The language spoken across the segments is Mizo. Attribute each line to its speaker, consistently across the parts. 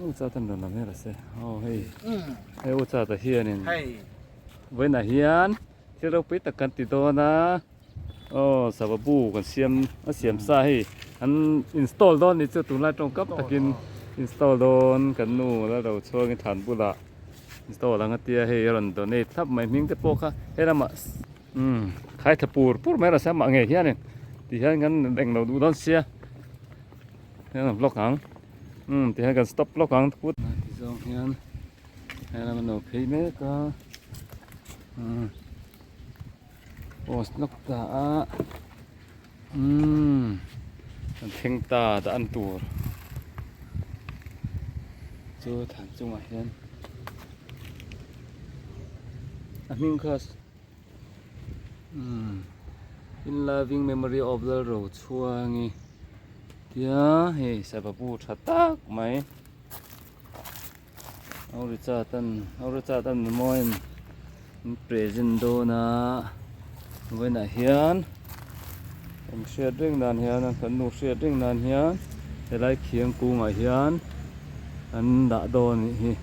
Speaker 1: U Chatan rawn la hmel a se aw hei hei U Chata hianin vawiinah hian thil ropui tak kan ti dawn a aw sava bu kan siam a siam sa hei an install dawn ni chu tunlai tawngkam takin install dawn kan nu la lo chhuangin thlan bulah install ang a tia hei a rawn donate thlap mai hming te pawh kha helamah umm khai tha pur pur mai a rawn siam mah ngei hianin ti hian kan englo duh dawn sia. Hian a vlog ang umm ti hian kan stop lawk ang put ti zawng hian helam an lo phei mek a umm post lawk ta a umm kan thleng ta dah an tur chu thlan chungah hian a hming kha umm in loving memory of Lalrochhuangi tia hei sava bu tha tak mai Auricha tan Auricha tan mawiin an present dawn a vawiinah hian kan hriat reng dan hian kan nu hriat reng dan hian helai khiang kungah hian an dah dawn a nih hi.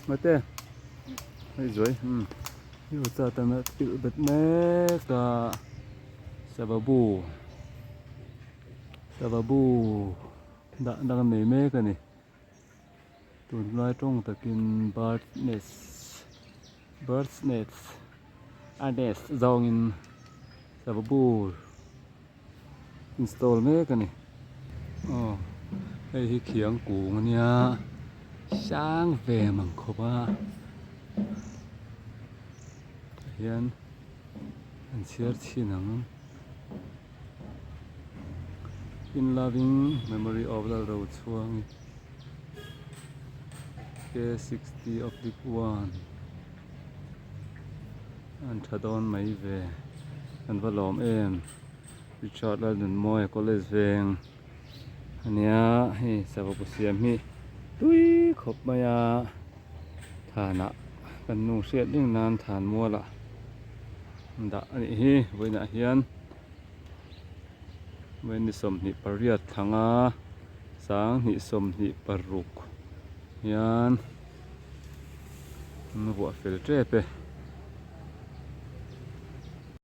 Speaker 1: Mate hei zuai umm hei u chata na pilh bet mek a sava bu sava bu dah na nei mek a ni tunlai tawng takin bird nest bird's nest a nest zawngin sava bu install mek a ni aw hei hi khiang kung a nia sang ve mang khawp a tah hian an chhiar chhin ang in loving memory of Lalrochhuangi K 60 oblique 1 an tha dawn mai ve an va lawm em. Richard Lalnunmawia college veng ania hei sava bu siam hi tui khawp mai a thanah kan nu hriat reng nan than mualah dah a nih hi vawiinah hian vawiin ni 28 thanga 2026 hian an vuah fel tep e.